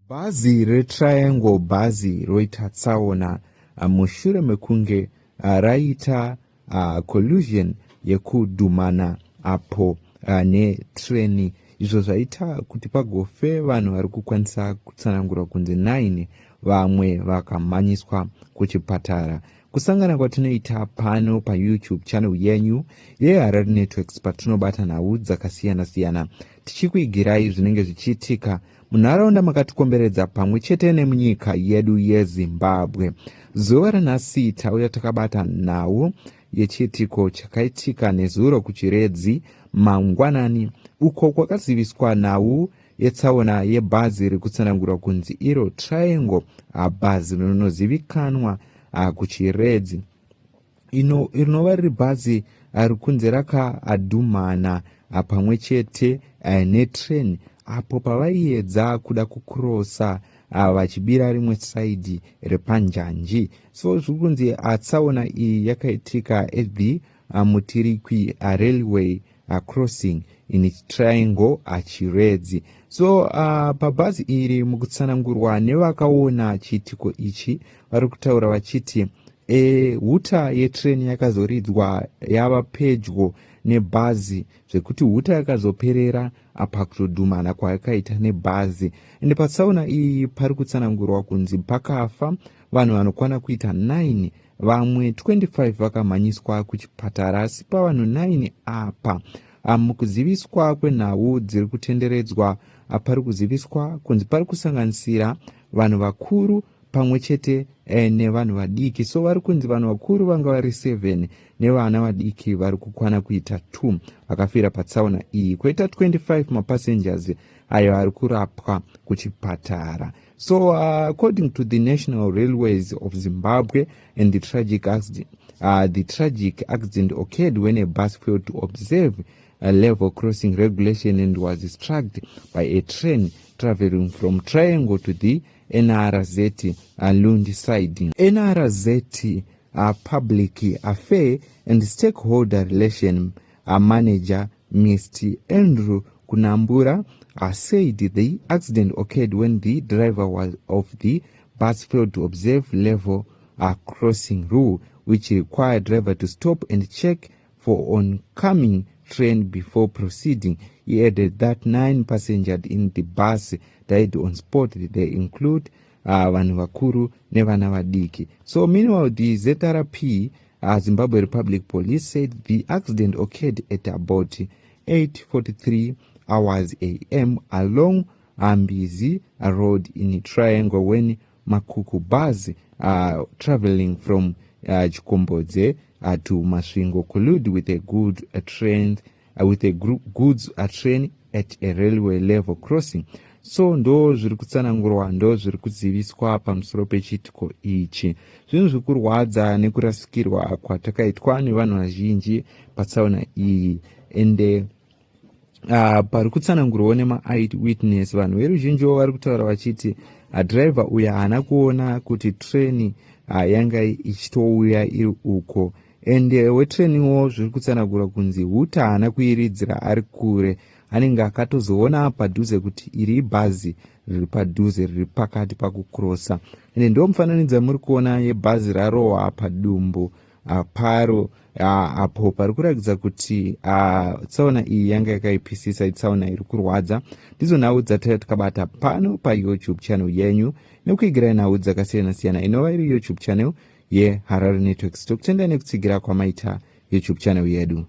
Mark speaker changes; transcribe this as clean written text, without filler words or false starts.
Speaker 1: Bhazi reTriangle bhazi roita tsaona mushure mekunge raita collusion yekudhumana apo netreni, izvo zvaita kuti pagofe vanhu vari kukwanisa kutsanangurwa kunzi 9, vamwe vakamhanyiswa kuchipatara. Kusangana kwatinoita pano paYouTube channel yenyu yeHarare Networks, patinobata nhau dzakasiyana-siyana tichikuigirai zvinenge zvichiitika munharaunda makatikomberedza pamwe chete nemunyika yedu yeZimbabwe. Zuva ranhasi tauya takabata nhau yechiitiko chakaitika nezuro kuChiredzi mangwanani, uko kwakaziviswa nhau yetsaona yebhazi riri kutsanangurwa kunzi iro Triangle bhazi rinozivikanwa kuChiredzi, ino rinova riri bhazi rikunzi rakadhumana pamwe chete netrain apo pavaiedza kuda kukurosa vachibira rimwe side repanjanji. So zviri kunzi tsaona iyi yakaitika at the Mutirikwi railway crossing in Triangle, Chiredzi. So pabhazi iri, mukutsanangurwa nevakaona chiitiko ichi, vari kutaura vachiti hooter yetreni yakazoridzwa yava pedyo nebhazi, zvekuti hooter yakazoperera pakutodhumana kwayakaita nebhazi. Ende patsaona iyi pari kutsanangurwa kunzi pakafa vanhu vanokwana kuita 9, vamwe 25 vakamhanyiswa kuchipatara. Asi pavanhu 9 apa, mukuziviswa kwenhau dziri kutenderedzwa, pari kuziviswa kunzi pari kusanganisira vanhu vakuru pamwe chete nevanhu vadiki. So vari kunzi vanhu vakuru vanga vari 7 nevana vadiki vari kukwana kuita 2 vakafira patsaona iyi, kwoita 25 mapassengers ayo ari kurapwa kuchipatara. So according to the National Railways of Zimbabwe and the tragic accident occurred when a bus failed to observe a level crossing regulation and was struck by a train traveling from Triangle to the NRZ Lundi siding. NRZ Public Affair and Stakeholder Relation Manager Mr Andrew Kunambura said the accident occurred when the driver of the bus failed to observe level crossing rule, which required driver to stop and check for oncoming train before proceeding. He added that nine passengers in the bus died on spot. They include vanhu vakuru nevana vadiki. So meanwhile, the ZRP, Zimbabwe Republic Police, said the accident occurred at about 8:43 hours am along Mbizi Road in Triangle when Makuku bus traveling from Chikombodze to Masvingo collided with a good train with a goods train at a railway level crossing. So ndo zviri kutsanangurwa, ndo zviri kuziviswa pamusoro pechiitiko ichi. Zvinhu zviri kurwadza nekurasikirwa kwatakaitwa nevanhu vazhinji patsaona iyi. Ende pari kutsanangurwawo nemaeyewitness, vanhu veruzhinjiwo vari kutaura vachiti dhiraivha uyu haana kuona kuti treni yanga ichitouya iri uko. Ende wetreniwo zviri kutsanangura kunzi hooter haana kuiridzira ari kure, anenge akatozoona padhuze kuti iri ibhazi riri padhuze, riri pakati pakukurosa. Ende ndo mufananidzo muri kuona yebhazi rarohwa padumbu paro apo pari kuratidza kuti tsaona iyi yanga yakaipisisa, itsaona iri kurwadza. Ndidzo nhau dzataiva takabata pano paYouTube channel yenyu nekuigirai nhau dzakasiyana-siyana, inova iri YouTube channel yeHarare Networks. Tokutendai nekutsigira kwamaita YouTube channel yedu.